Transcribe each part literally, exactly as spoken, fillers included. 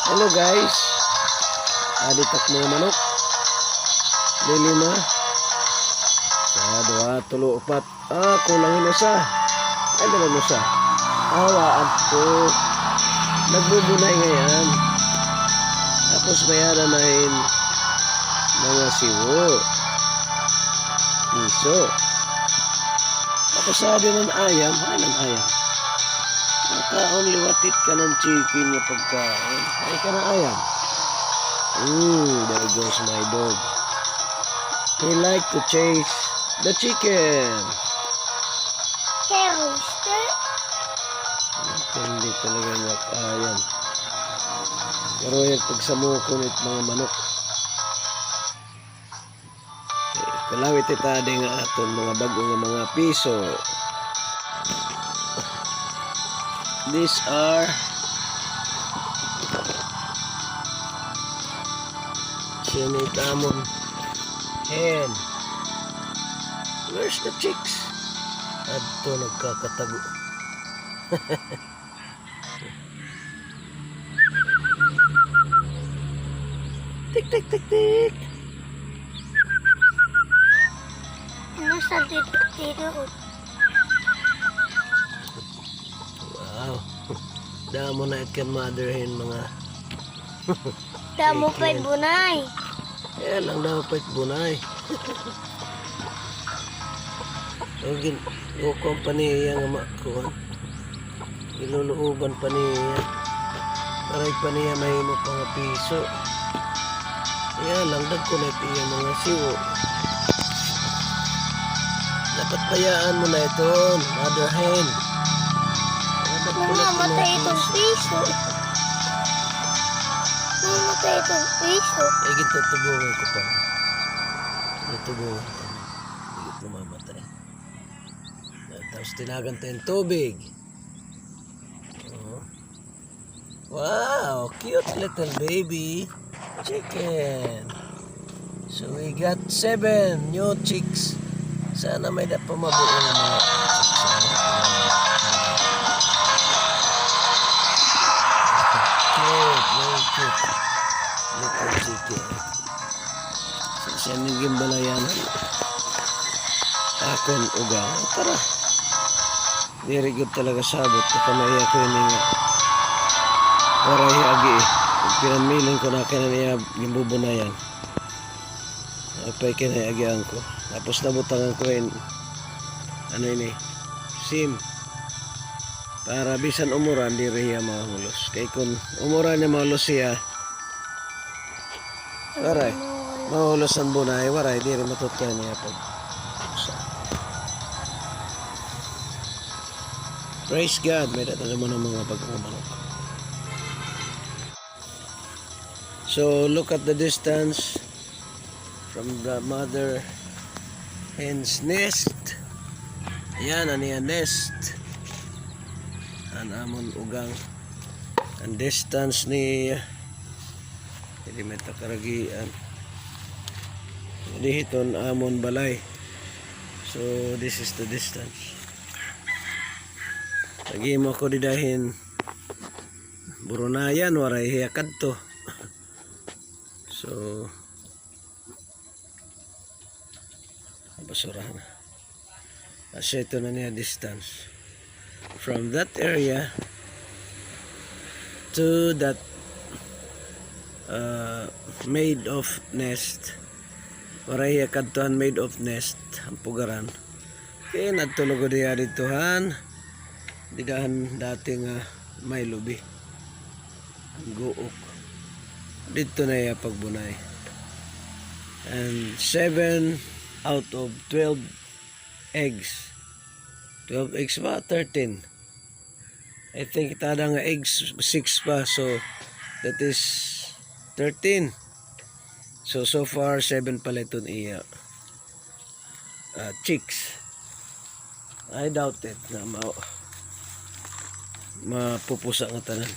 Hello guys. Adi tak mga manok. Lima. Isa, duha, tulo, upat. Ah, kulang hin usa. Ay, dala usa. Awa, adto. Nagbubunay ngay-an. Tapos may-ada na hin mga siwo. Piso. Tapos sabi ng ayam, ay, ng ayam. Makaon liwat it kanan chicken nga pagkaon. Ay, kanan ayam. Mm, there goes my dog. He like to chase the chicken. Kay rooster? Hindi talaga mag-ayam. Pero yung pagsamukon it mga manok. Kalawit it adi nga aton mga bag-o nga mga piso. These are Sinit amon hen. Where's the chicks? Adto nagkakatago. Tik, tik, tik, tik. Ano sa dito? Wow. Damo na it kan mother hen mga Damo pa it bunay. Ayan, ang damo pa it bunay. Ang gin-, kukuha pa niya nga ma-, kuha. Iluluuban pa niya. Para pa niya mahimo pa nga piso. Ayan, langdag ko na it iya mga siwo. Dapat bayaan mo na iton, mother hen. Mamamatay itong piso. Mamamatay itong piso. Ay, gitutubungan ko pa. Gitutubungan ko. Hindi ko mamamatay. Tapos tinagan tayong tubig. Oo. Wow, cute little baby chicken. So we got seven new chicks. Sana may da pa mabuo ng mga chicks, ano? Cute, very cute. Little chicken. So, siya ning gimbalayan. Akon ugang. Tara. Diri gud talaga sabot, nakamaiya ko ini nga waray agi, eh. Pinanmiling ko na kay niya ginbubunayan. Apay kay niya agian ko. Tapos nabutangan ko hin, ano ini, sim. Para bisan umuran, diri hiya mahulos. Kay kun umuran niya, mahulos hiya, waray. Mahulos an bunay, waray, diri matutkayan niya pag usa. Praise God, may-ada naman an mga bag-o nga manok. So, look at the distance from the mother hen's nest. Ayan, an iya nest. An amon ugang. An distance ni Diri may takaragian. Diri hiton amon balay. So, this is the distance. Naghimo ako dida hin burunayan, waray hiya kadto. So, basurahan na. Asya ito na niya distance. From that area to that, uh, made of nest. Waray hiya kadto han made of nest, an pugaran. Kay nadto lugod hiya didto han dida han dati nga may lubi. Guok. Didto na iya pagbunay. And seven out of twelve eggs. Twelve eggs ba? Thirteen. I think it ada nga eggs, six pa. So, that is thirteen. So, so far, seven pala iton iya ah, chicks. I doubt it na ma-, mapupusa nga tanan.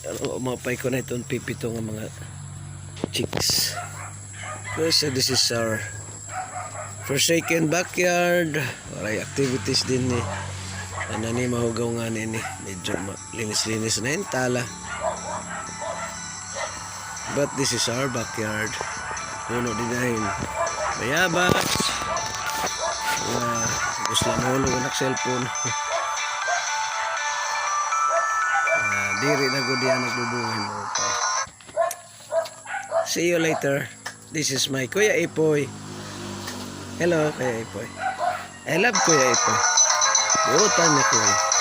Pero maupay ko na iton pipito nga mga chicks. Pero so this is our forsaken backyard. Waray activities dinhi. Ano ni, mahugaw ngani ini. Medyo ma-, linis-linis na hin tala. But this is our backyard. Puno dinhi hin bayabas. Nga, gusto lang mahulog an ak cellphone. Ah, diri na gud diha nagbubunga hin maupay. See you later. This is my Kuya Ipoy. Hello, Kuya Ipoy. I love Kuya Ipoy. Buotan niya, Kuya.